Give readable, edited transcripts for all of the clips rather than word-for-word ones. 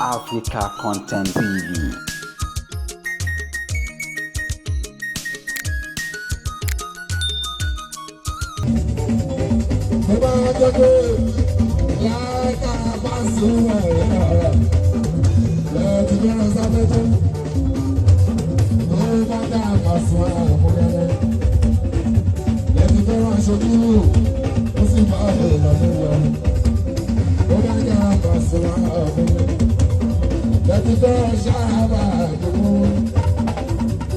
Africa Content TV. Mo bá jẹ́ pé láìka bá sùn ọ̀rẹ́ lẹ́ẹ̀tì fẹ́ràn sáfẹ́tọ́ tó bá dá àbá sùn àmúrẹ́rẹ́ lẹ́ẹ̀tì fẹ́ràn aṣojú ó sì bá ọ̀rọ̀ lọ́wọ́ tó bá dá àbá sùn àmúrẹ́rẹ́ lẹ́ẹ̀tì fẹ́ràn ṣáàbà àdúgbò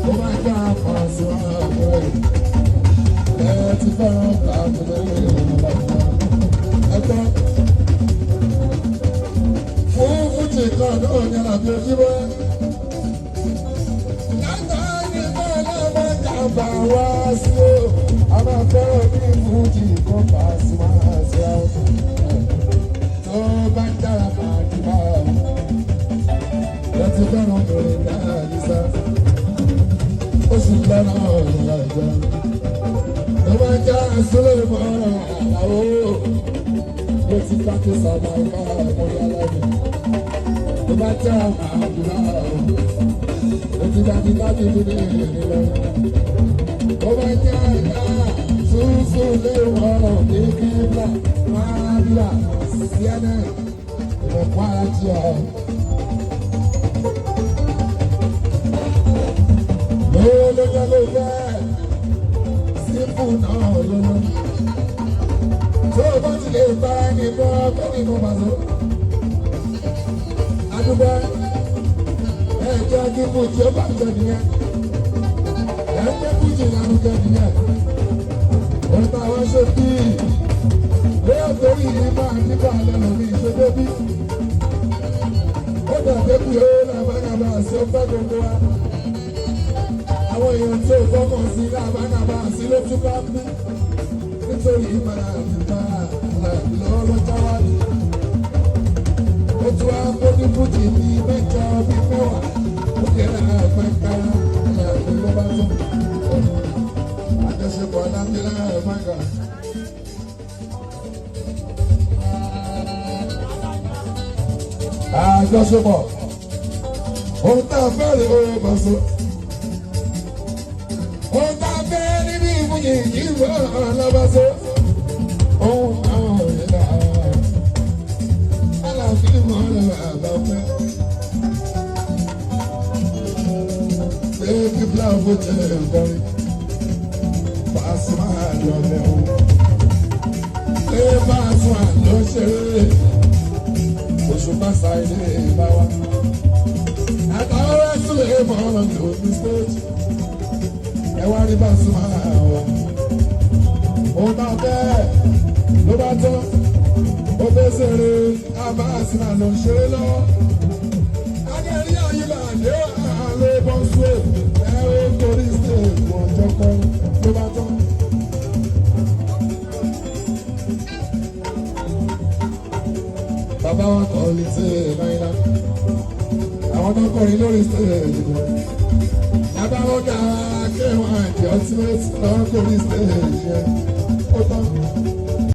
tó bá dá àbá sùn àmúrẹ́rẹ́ lẹ́ẹ̀tì fẹ́ràn kàkúrẹ́ ẹgbẹ́ fún fújì kan náà ní àlàbí ojúmọ́. Látà ní bọ́lá máa kàbà wá sí o, a máa fẹ́ràn ní fújì kan bá sí wá sí o. Tó bá ń dára máa di bá o. Láti fẹ́ràn lórí náà ní sá. Ó sì lọ́nà ọ̀rọ̀ ìjọ. Tó bá ń dára sílẹ̀ mọ́ àlàó ló ti bá kí sábà bá ọmọdé aláàbò tó bá tẹ àdúrà o ló ti bá ti bá ti di ní ìrìn lọ tó bá tẹ àdá ṣùṣù lé wọrọ ní kíbla máa bíra cnn ìmọ̀kọ́ àti ọ̀. Lówó ló jẹ́ ló fẹ́ sífù náà lọ́lọ́ tó o bá ti lè bá ẹni bọ́ bẹ́ẹ̀ni mo máa sọ. Adúgbò ẹ jẹ́ kí Fújì ó bá jẹ nìyẹn. Ẹ ń gbé Fújì lárugẹ nìyẹn. Òun táwọn ṣe bí bóyá torí yìí máa nígbà lẹ́nu mi ṣe débí. Ó dàbí pé ó làbánàbà sí ó fẹ́ gbogbo wa. Àwọn èèyàn tó fọkàn sí làbánàbà sí ló tún bá bí nítorí ìmọ̀ràn àdìbà lọ́wọ́ jáwá ní. Ó tún wá bójú fújì ní mẹ́jọ bíi mẹ́wàá. Ó kéré àpẹta àlàbí ló bá tún. Àjọṣepọ̀ alábílẹ̀ ẹ̀fọ́nkà. Àjọṣepọ̀ ohun tá a fẹ́ rè é bọ̀ so. Ohun tá a fẹ́ níbí ìfúnyì yìí wọ́n lọ́bàṣọ́. Ohun táwọn òye náà aláàfin mọ́ lọ́wọ́ àbáfẹ́. Pé kí Bláàbò jẹ́ ìkọrin, Pasuma lọ lẹ́wọ̀n. Pé Pasuma ló ṣeré, Òṣùpá ṣàìlè bá wa. Àtàwọn ẹ̀sùn lè mọ̀ ọ́nà tó ní stéèjì. Ẹ wá rí Pasuma wa. Ó bá bẹ́ẹ̀ ló bá tán ó fẹ́ ṣeré abáàsìmá ló ń ṣeré lọ́wọ́. Adérí Ayílàdé àlọ́ bọ́sùwé ẹ ó torí stéèjì ọjọ́ kan ló bá tán. Bàbá wa kọ́ lè ṣe náírà. Àwọn tó kọrin lórí stéèjì kan. Bàbá wọn dá kéwàá àti ultimate lọ́wọ́ kórí stéèjì yẹn. Ó tán.